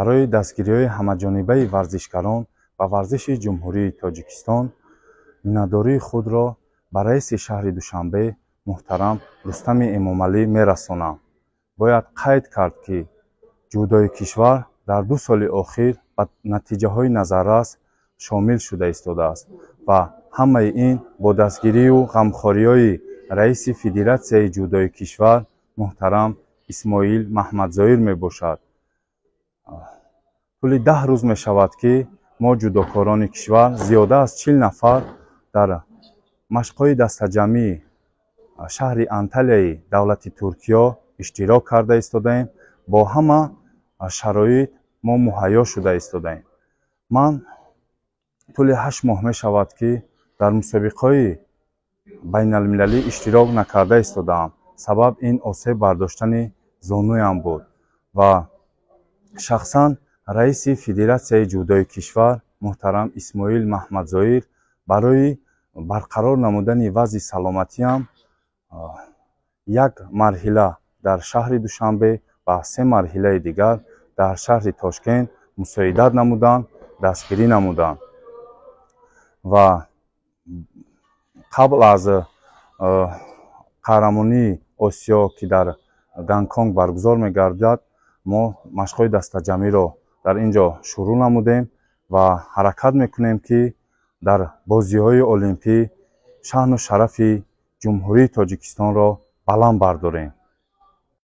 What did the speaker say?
Барои дастгириҳои ҳамаҷонибаи варзишгарон ва варзиши Ҷумҳурии Тоҷикистон миннатдории худро ба раиси шаҳри Душанбе муҳтарам Рустами Эмомалӣ мерасонам. Бояд қайд кард, ки ҷудои кишвар дар 2 соли охир ба натиҷаҳои назаррас шомил шуда истодааст ва ҳамаи ин бо дастгирию ғамхориҳои раиси Федератсияи ҷудои кишвар муҳтарам Исмоил Маҳмадзоир мебошад. Тӯли 10 рӯз мешавад, ки мо ҷудокорони кишвар зиёда аз 40 нафар дар машқҳои дастаҷамъии шаҳри Анталияи давлати Туркиё иштирок карда истодаем. Бо ҳама шароит мо муҳайё шуда истодаем. Ман тӯли 8 моҳ мешавад, ки дар мусобиқаҳои байналмилалӣ иштирок накарда истодаам. Сабаб ин осеб бардоштани зонуям буд ва шахсан раиси Федератсияи ҷудои кишвар муҳтарам Исмоил Маҳмадзоир барои барқарор намудани вазъи саломатиам як марҳила дар шаҳри Душанбе ва 3 марҳилаи дигар дар шаҳри Тошкент мусоидат намуданд, дастгирӣ намуданд ва қабл аз қаҳрамонии Осиё, ки дар Гонконг баргузор мегардад, мо машқҳои дастаҷамъиро дар ин ҷо шурӯъ намудем ва ҳаракат мекунем, ки дар бозиҳои олимпӣ шаъну шарафи Ҷумҳурии Тоҷикистонро баланд бардорем.